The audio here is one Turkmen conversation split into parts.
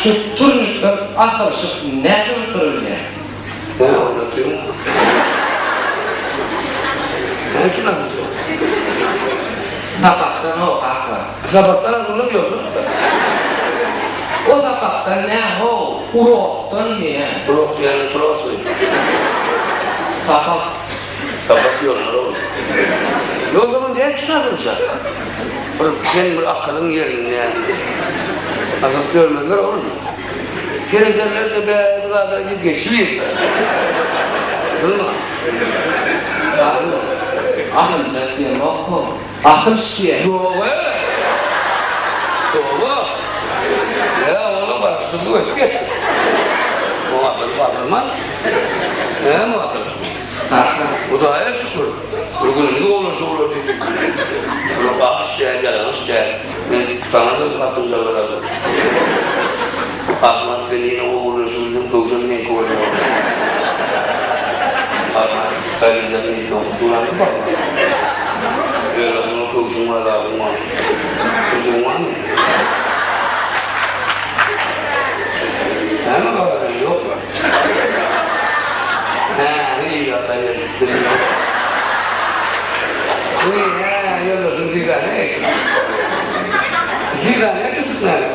Şu turnikden asylyşyp näçe bolup durulýar? Näme oýnatýaň? Näme üçin asylyşýaň? Sapakdan o, kaka. Sapakdan asylyp ýörsiň-dä. O sapakdan nä how, urokdan diýýän. Urok diýýäniň trosy. Sapak. Sapak ýörler ol. Ýogsam näme üçin asylyşar? Bir sen bir akylyň ýerinde asylyp ýörmezler oglum. Serederler-de bä bu zada diýip geçibiýerler. Asylma. Asyl. Asyljak diýemok-how. Asylyş diýýän. Ýog-e! Toba! Ýa oglum garaşsyzlyk ötüp geçdi. Oňa asylyp asylman. Näme asylyşmak? Hudaýa şükür, bir günümiz gowulaşyp ugrady. Bular aç däl, ýalaňaç däl. Men saňa-da gatynjalar aldym. Ahmat bilen ýene gowulaşybildim, köwşem meňki bolýar. Ahmat gaýyndan meňki oňup durandy baba. Özbaşyňa köwşüň bar, zadyň bar. Köwşüň barmy? Näme bar, ýok bar. Hä, hä, ýoldaşyň zigane ekdi. Zigane tutup näme?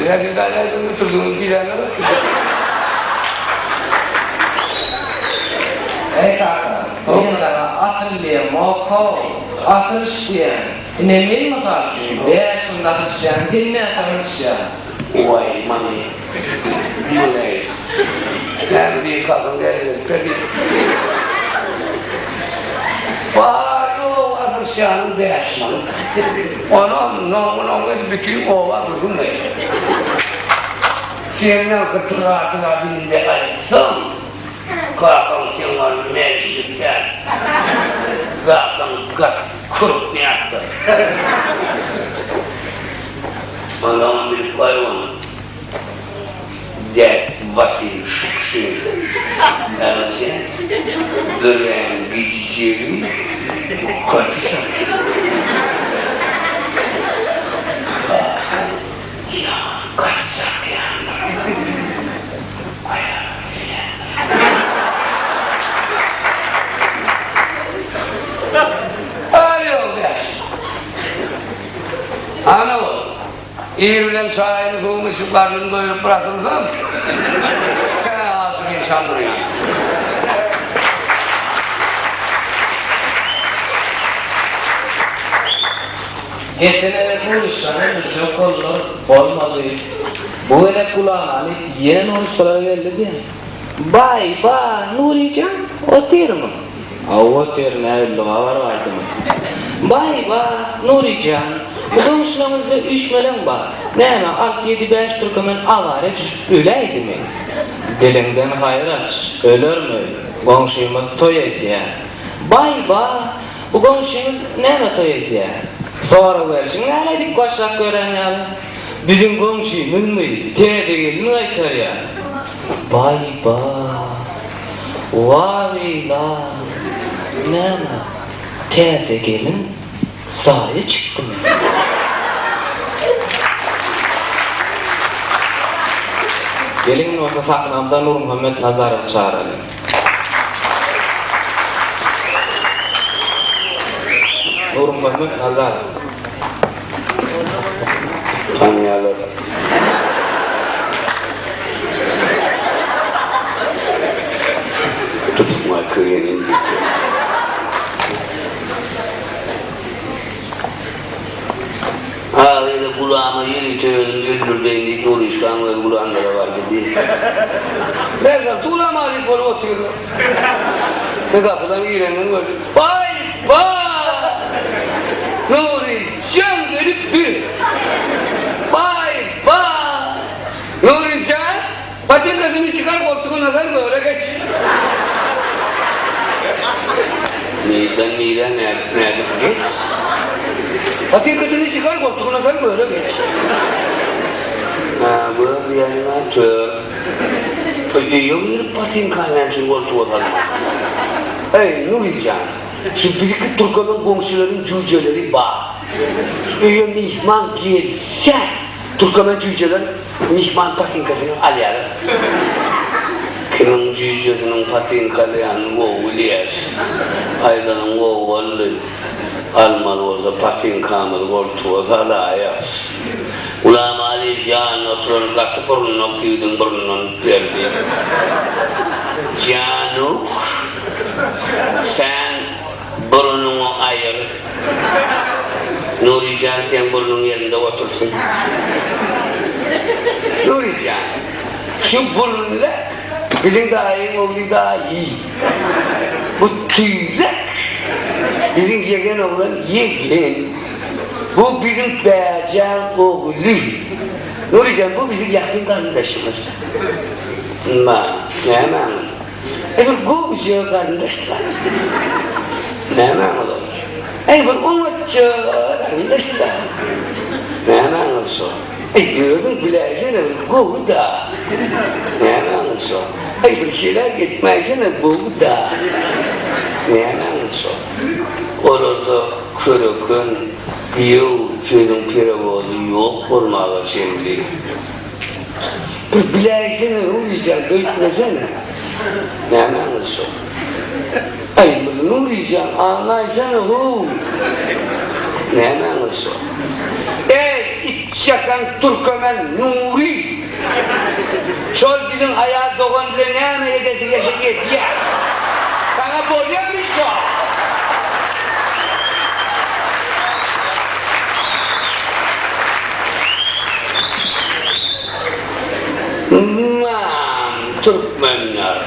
Ýa zigane götürdüňiz biläňiz Eý kaka, men saňa asyl diýemok-how, asylyş diýýän. Ine men mysal üçin bäş günde asylyşýan, sen näçe asylyşýaň? Waý, many. Muny näme diýip kakyň dälilikde diýip. Bar ýogy asylyşýanyň bäş manat. Onam noňňy-noňňy edip bütin oba gürrüň berýär. Senden gytyradyna binde aýtsam, kakaň seň ol mäşlik däl. Kakaň gaty krupnýakdyr. Onam bilip goý ony. Däd Wasil Şukşin Näme örän gijijegi gaty çakýar. Kakaň ýaman gaty çakýandyr. Aýalyň bilýändir. Aýo bäş. Ana ol. Ir bilen çaýyny suwuny içip garnyny doýrup bir atylsam, tä aşyk işan durýan. Geçen gezek Nurişany öldürjek boldular, bolmady. Bu gezek Gulamaly ýene Nurişkalara geldi-de, Baý, ba, Nuryjan, otyrmyň? Hawa, otyryn, äwli habar bardymy? Baý, ba, Nuryjan, bu goňşulaňyzda üýşmeleň bar. Näme, alty-ýedi, bäş türkemen awara düşüp öläýdimi? Diliňden haýyr aç, ölermi, goňşymyz toý edýär. Baý, ba, bu goňşyňyz näme toý edýär? Sorag berşiň näle dik başlap gören ýaly? Biziň goňşymyzmy, täze gelin gaýtarýar. Baý-ba! Wa-weý-la! Näme, täze gelin zaýa çykdymy? Geliň indi bolsa sahnamyza Nurmuhammet Nazarowy çagyralyň. Nurmuhammet Nazarow. Tanaýarlar. Tutma köýenin diýipdir. Ahyry gulama ýörite özüm öldürdeýin diýip Nuryşkaň özi gulamlara bardy diýip. Bäş-alty gulam aryf bolup otyrlar. Bir gapydan girenden gördüm. Baý, baý! Nury jan gelipdir! Baý, baý! Nury jan, patinkasyny çykar, goltugyna sal, göre geç. Nirden nirä, nädip, nädip geç? Patinkasyny çykar, goltugyna sal, göre geç. Hä, gör diýýäniň-ä tör. Öýe girip patinkany näme üçin goltuga salmaly? Eý, Nuryjan, şu birki türkemen goňşularyň jüýjeleri bar. Şu öýe myhman gelse, Türkemen jüýjeler myhman patinkasyny alýarlar. Kimiň jüýjesiniň patinka alýanyny gowy bilýäs. Aýdanyň gowy boldy. Almaly bolsa patinkamyzy goltuga salaýas. Gulam Alyýew ýanynda oturan gaty burundak ýigidiň burnundan berdi. Januk, sen Burnuňy aýyr. Nuryjan seň burnuň ýerinde otursyn. Nuryjan, şu burunlak biziň daýyň ogly daýy. Bu tüýlek biziň ýegen oglan ýegen. Bu biziň bäjäň ogly. Nuryjan, bu biziň ýakyn garyndaşymyz. Ma, nämäňiz? Eý bir gowja garyndaş-da. Nämäňiz ol? Eý bir oňatja garyndaş-da. Nämäňiz şo? Eý özüň biläýsene bir gowy-da. Nämäňiz şo? Eý bir heläk etmäýsene gowy-da. Nämäňiz şo? Olarda köreken giýew sözüň perewody ýok bolmaga çemli. Bir biläýsene Nuryjan beýtmesene. Nämäňiz şo? Aý bir Nuryjan aňlaýsana how. Nämäňiz şo? Eý içýakan türkemen Nury! Şol biziň aýal dogan bilen näme edesi gelse edýä. Saňa bolýamy şo? Ymam türkmenler.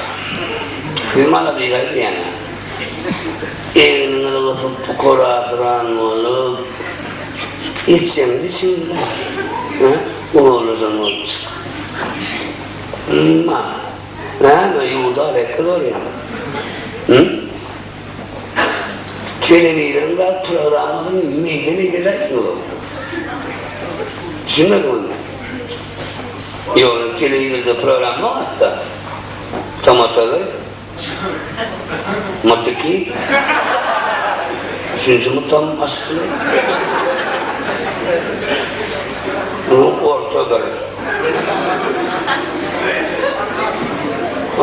Siz malades aýdýaňa. Egniňizi gysyp pukarasyran bolup içeňiz içiňiz-ä. Hä? Ulalajam bolup çyk. Ymma. Näme ýurda alekge zorýaň? Hü? Telewizoryň zat programmasyny meýde-meýdeläpsiňiz ol. Düşünmedim onda. Ýogsa telewizorda programma bar-da. Tomatalar, Mutiki, üçünji mutam asly. Bu orta bir.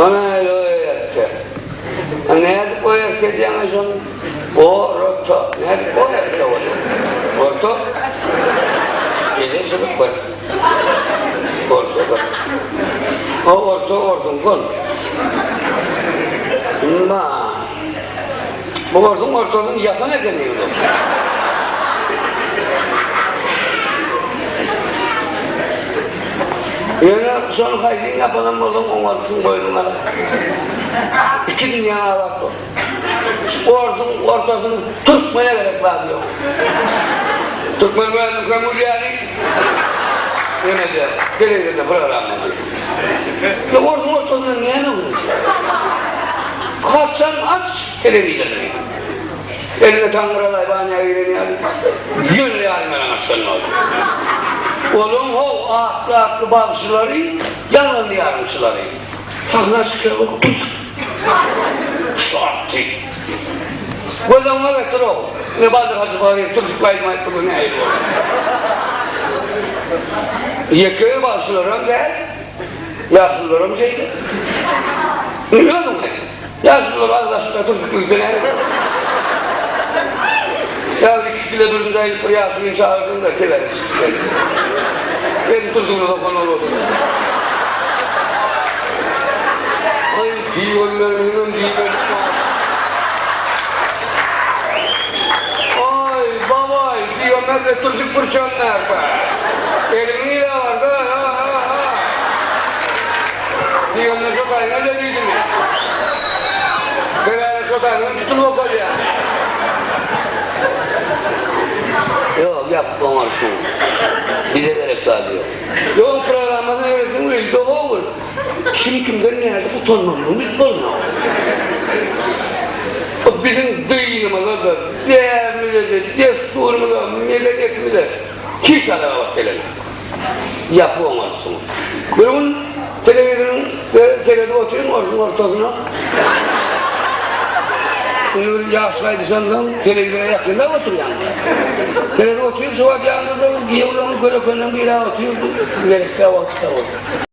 Ana öýertse. A nädip o erke diýýäň-aý şony? O-ro-ta. Nädip o erke bolýar? Orta. Ýene çyzyk bir. Orta bir. O orta orduň gol. Ma. Bu orduň ortasyny ýapan eken diýip. Ýöne şony haýsyny ýapanam bolsaň oňarsyň boýnuňa alyp. Iki dünýäň abat bol. Şu orsuň ortasyny türkmene gerek zady ýok. Türkmen özüniňkem gülýäni ýene-de telewizorda programmasy. Ýa orsuň ortasynda näme gülýär? Haçan aç telewizoryny. Eline taňňyralaý banýa giren ýaly, ýöne ýarym ýalaňaçdan galdy. Olaň ho atly-atly bagşylary, ýaňlandy ýarymçylary. Sahna çykýarlar, Türk şarty. Göz öňüňe getir-ow, ine Badyr Hajy Baryýew türkçe aýdym aýdyp dursa nähili bolar? Ýeke bagşylaram däl, ýaşulularam şeýle. Indi özüň aýt. Ýaşulular agzaşykda türkçe bilse näme bolar? Ýa bir iki kile bürünç aýdyp bir ýaşulyny çagyrdyň-da, tebäri çykyp geldi. Gelin türküni sokan ol oturar. Aý, pygamberimiziňem diýmedik zady. Aý, babaý, pygamber bize türkük pürçem berdi. Eliňi nirä bardy, ha-ha-ha! Pygamber şo taýyna öle diýdimi? Sebäbi şo taýyndan tutulyp okalýar. Ýok, ýap oňarsyň. Bize gerek zady ýok. Ýok, programmasyna seretseň öýde howul. Kim kimden nädip utanmalydygyny bilip bolmaz. O biziň dynymyza-da, däbimize-de, dessurymyza, medeniýetimize hiç zada gabat gelenok. Ýapyp oňarsyň. Bir gün telewizoryň seredip otyryn, orduň ortasyna. Indi bir ýaş gaýdyşansoň telewizora ýakynrak oturýaň. Seredip otyr, şu wagt ýanynda-da bir giýewleriň körekenden biri-ä otyrdy. Gerekkä wagtda ol.